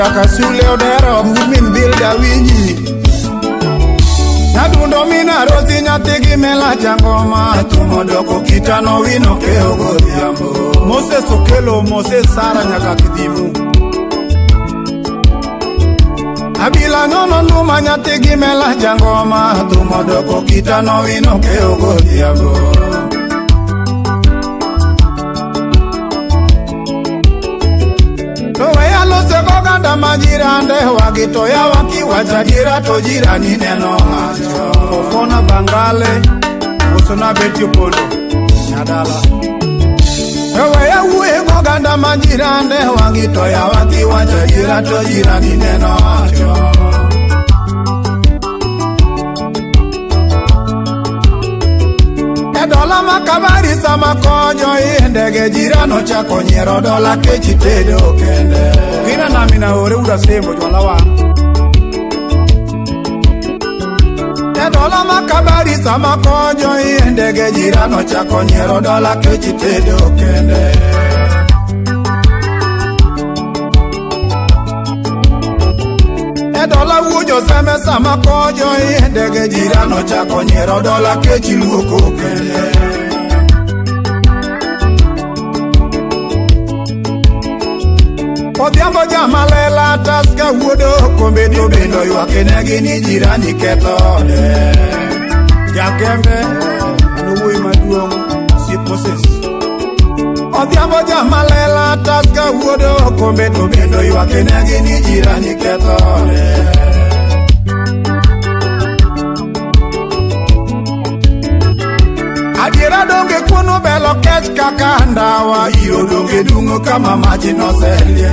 Jakasule Odero min Bilda winji. Nyadundo mina Rosi nyathi gi mela jangoma. Thumo doko kitano wino keyo godhiambo. Moses Okelo Moses Sara nyaka Kidhimu. Abila nyono nduma nyathi gi mela jangoma. Thumo doko kitano wino keyo godhiambo. To weya lose goganda ma jirande wagi to yawa kiwacho adiera to jirani neno wacho. Ofona Bangale Osona Betty Opondo Nyadala. To weya wuoye goganda ma jirande wagi to yawa kiwacho adiera to jirani neno wacho. E dola ma kabari sama konyo i ndege jirano chako nyiero dola kechi tedo kende. Gina namina ore ura sembo jwala wang'. E dola ma kabari sama konyo i ndege jirano chako nyiero dola kechi tedo kende. E dola wuojo seme sama konyo i ndege jirano chako nyiero dola kechi luoko kende. Odhiambo jamalela taska wuodo kombe to bendo ywak negi ni jirani ketho ode. Jakembe an owuoyi maduong' osiep Moses. Odhiambo jamalela taska wuodo kombe to bendo ywak negi ni jirani ketho ode. Adiera donge kuono belo kech kaka ndawa, iro donge dungo kama mach noselie.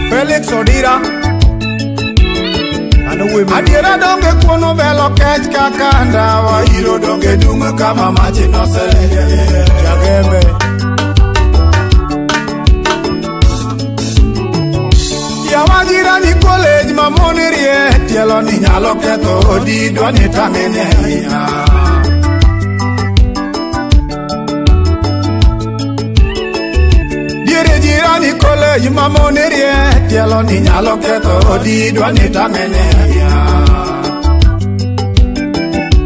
Felix Odira an owuoyi maduong'. Adiera donge kuono belo kech kaka ndawa, iro donge dungo kama mach noselie. Jagembe Yawa jirani college ma mon rie tielo ni nyalo ketho odi dwa ni tamene ahinya. Diere jirani college ma mon rie tielo ni nyalo ketho odi dwa ni tamene ahinya.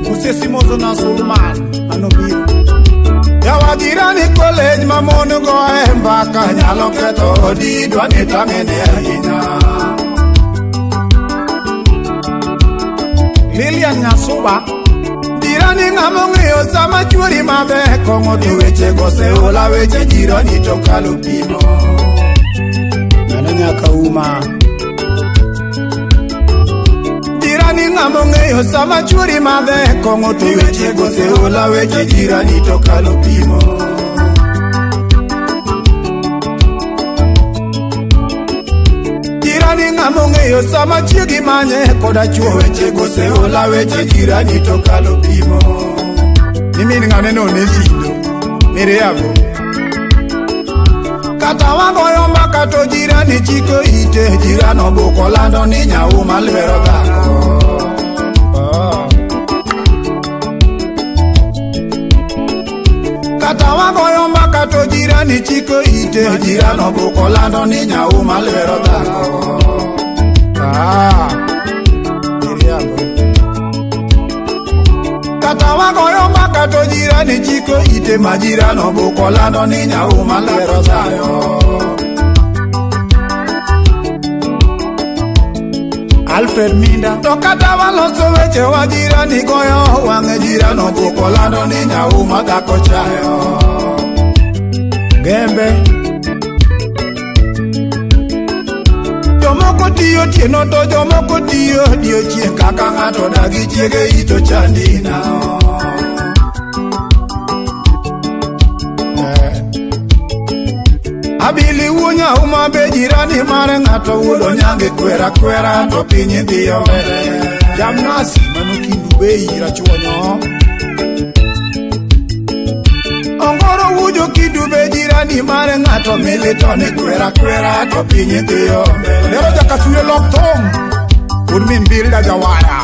Musesi Mozo na Sulman manobiro. Yawa jirani college ma mon goe mbaka nyalo ketho odi dwa ni tamene ahinya. Lilian Nyasuba Jirani ng'ama ong'eyo sama chuori madhe kong'o to weche go seola weche jirani to kalo pimo. mano nyaka uma. Jirani ng'ama ong'eyo sama chuori madhe kong'o to weche go seola weche jirani to kalo pimo. Jirani ng'ama ong'eyo sama chiegi manye koda chuo weche go seola weche jirani to kalo pimo. Ni min ng'ane no ne sindo. Miriambo. Kata wagoyo mbaka to jirani chiko ite, jirano buko lando ni nyauma lwero dhako. Ah. Kata wagoyo mbaka to jirani chiko ite, jirano buko lando ni nyauma lwero dhako. Ah. Miriambo. Kata wagoyo mbaka to jirani chiko ite, ma jirano buko lando ni nyauma lwero dhako. Alfred Minda To kata waloso weche wa jirani goyo wang'e jirano buko lando ni nyauma dhako chayo. Gembe Jomoko tiyo otieno to jomoko tiyo odiochieng' kaka ng'ato dagi chiege ito chandina. Abili wuo nyauma be jirani mar ng'ato wuodo nyange kwera kwera to piny dhiyo mbele. Jamnasi mano Kindu Bay Rachuonyo. Ongoro wujo Kindu Bay jirani mar ng'ato milito ni kwera kwera to piny dhiyo mbele. Lero jakasuye lok thum. Wuod min Bilda Jawaya.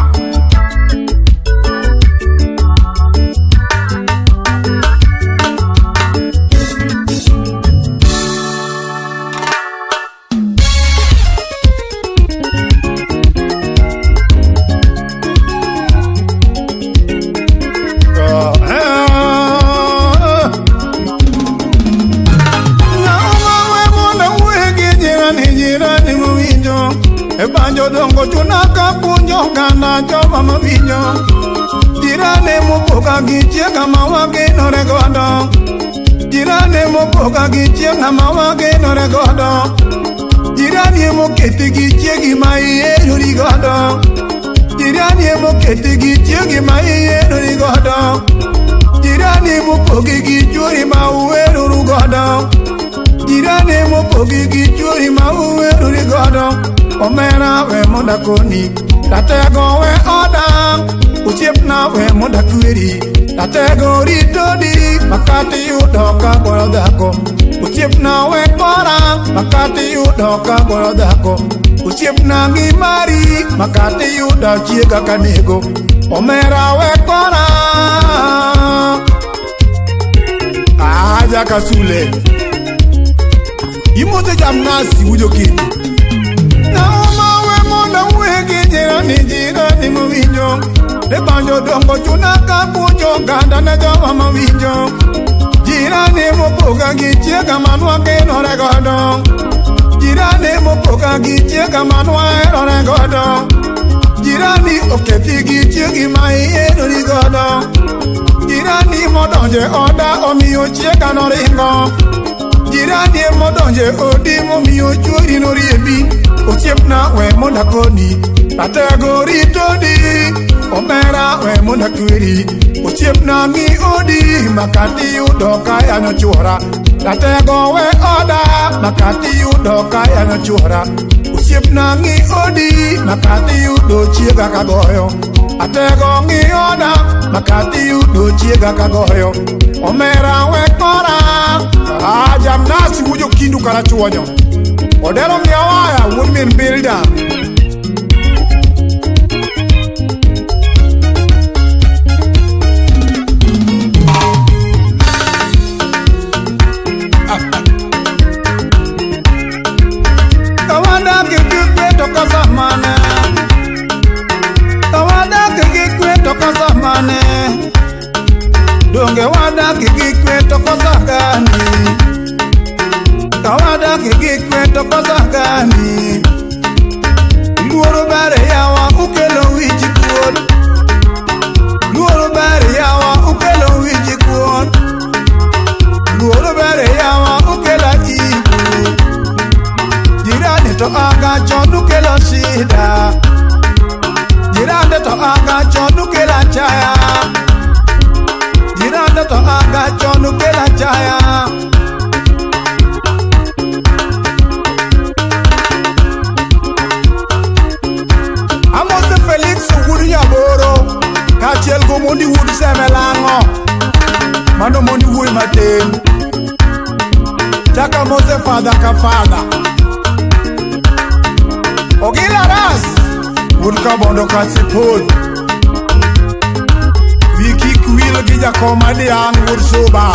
E banjo dongo chuna ka puonjo oganda joma mawinjo. Jirane mopoga gi chiega ma wagenore godo. Jirane mopoga gi chiega ma wagenore godo. Jirani moketi gi chiegi ma iherori godo. Jirani moketi gi chiegi ma iherori godo. Jirani mopogi gi chuori ma uweroru godo. Jirani mopogi gi chuori ma uwerori godo. Omera we mondo akoni, ratego we oda. Osiepna we mondo akweri, ratego ritodi makati yudo ka goyo dhako. Osiepna we kora, makati yudo ka goyo dhako. Osiepna gi mari, makati yudo chiega kanego. Omera we kora. Aja kasule. Imose jamnasi wujo kindi. Naoma we mondo awuoye jirani jirani mowinjo. Ne banjo dongo chuna ka puonjo oganda ne joma mawinjo. Jirani mopoga gi chiega manwagenore godo. Jirani mopoga gi chiega manwaherore godo. Jirani okethi gi chiegi ma iherori godo. Jirani modonje oda omiyo chiega noringo. Jirani modonje odi momiyo chuori noriembi. Osiepna we mondo akoni, ratego ritodi. Omera we mondo akweri. Osiepna ng'i odi makati yudo ka yanyo chuora. Ratego we oda makati yudo ka yanyo chuora. Osiepna ng'i odi makati yudo chiega kagoyo. Atego ng'i oda makati yudo chiega kagoyo. Omera we kora. Ajamnasi wujo kindu karachuonyo. Odero miawaya wuod min Bilda. Kawadak gi kwe to kosa mane. Kawadak gi kwe to kosa mane. Donge wadak gi kwe to kosa gani. Kawadak gi kwe to kosa gani. Luoro bare yawa ukelo wich kuot. Luoro bare yawa ukelo wich kuot. Luoro bare yawa ukelo aibu. Jirani to aga chon ukelo shida. Jirani to aga chon ukelo achaya. Jirani to aga chon ukelo achaya. Amose Felix wuod Nyaboro kaachiel gi Omondi wuod Semelang'o. Mano Omondi wuoyi matin. Chaka Mose fadha ka fadha. Ogila Ras wuod Kabondo Kasipul. Wi kik wil gi jakom Adiang' wuod Suba.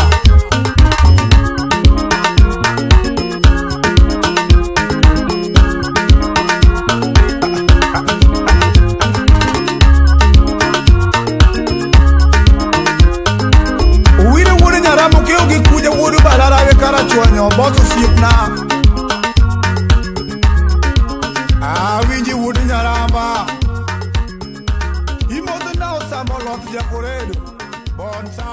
Owino wuod Nyaramo kiew gi kuja wuod Balarawe Karachuonyo boss osiepna. Awinji wuod Nyaramba. Imodho na osamo loth jakoredo. Bonsa.